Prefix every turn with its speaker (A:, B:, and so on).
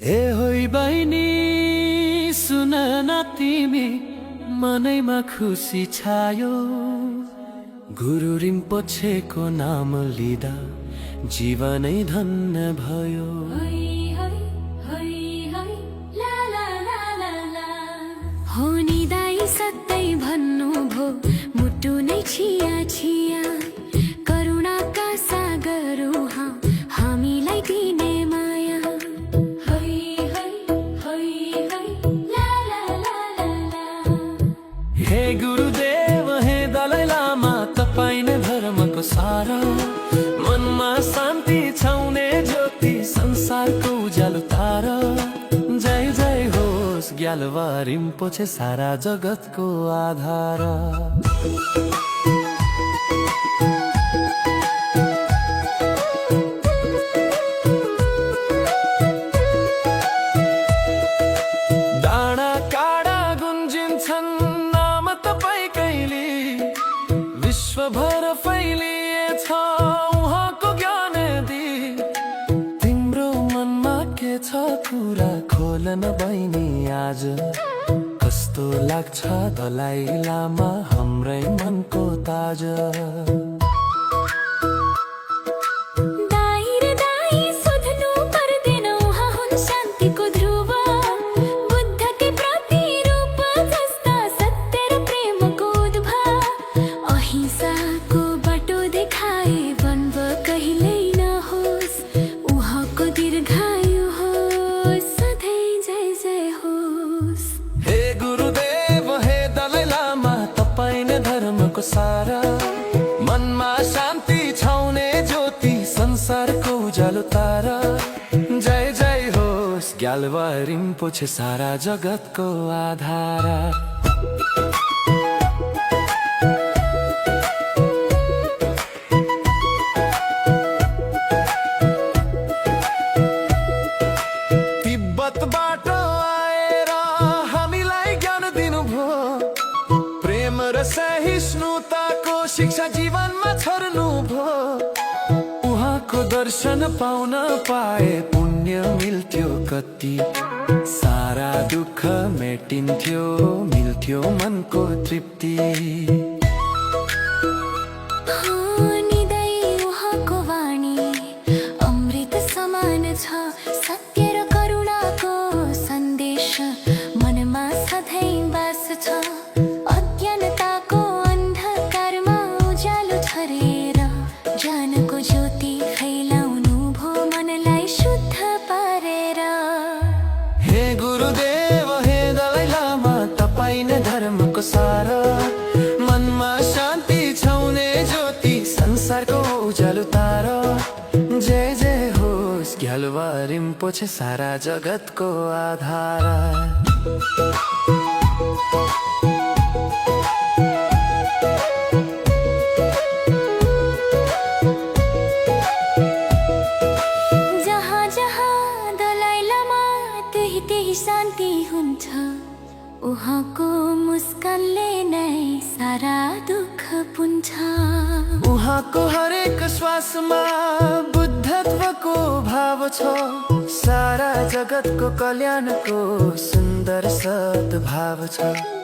A: ए होई बहिनी सुन न तिमी मनैमा खुसी छायो। गुरु रिम्पोछेको नाम लिँदा जीवनै धन्य भयो।
B: हो नि दाइ सत्तै भन्नु भो मुटु नै छिया छिया। करुणाका सागर उहाँ हामीलाई दिने माया।
A: हे गुरुदेव हे दलाई लामा तपाईं नै धर्मको सार। मनमा शान्ति छाउने ज्योति संसारको उज्यालो तार। जय जय होस् ग्याल्वा रिम्पोछे सारा जगतको आधार। डाँडा काँडा गुन्जिन्छन् नाम तपाईकैले। विश्वभर फैलिएछ उहाँको ज्ञान दी। तिम्रो मनमा के छ कुरा खोल न बहिनी आज। कस्तो लाग्छ दलाई लामा हाम्रै मनको ताज। धर्मको सारा मनमा शान्ति छाउने ज्योति संसारको उज्यालो तारा। जय जय होस् ग्याल्वा रिम्पोछे सारा जगतको आधार। तिब्बतबाट आएर हामीलाई ज्ञान दिनुभयो। प्रेम र सहिष्णुताको शिक्षा जीवनमा छर्नु भो। उहाँको दर्शन पाउन पाए पुण्य मिल्थ्यो कति। सारा दुःख मेटिन्थ्यो मिल्थ्यो मनको तृप्ति।
B: उहाँको वाणी अमृत समान छ। सत्य र करुणाको सन्देश मनमा सधैँ बास छ। अज्ञानताको अन्धकारमा उज्यालो छरेर ज्ञानको ज्योति फैलाउनु भो मनलाई शुद्ध पारेर।
A: हे गुरुदेव हे दलाई लामा तपाईं नै धर्मको सार। मनमा शान्ति छाउने ज्योति संसारको उज्यालो तार। जय जय होस् ग्याल्वा रिम्पोछे सारा जगतको आधार।
B: शान्ति हुन्छ उहाँको मुस्कानले नै सारा दुःख पुन्छ।
A: उहाँको हरेक श्वासमा बुद्धत्वको भाव छ। सारा जगतको कल्याणको सुन्दर सद्भाव छ।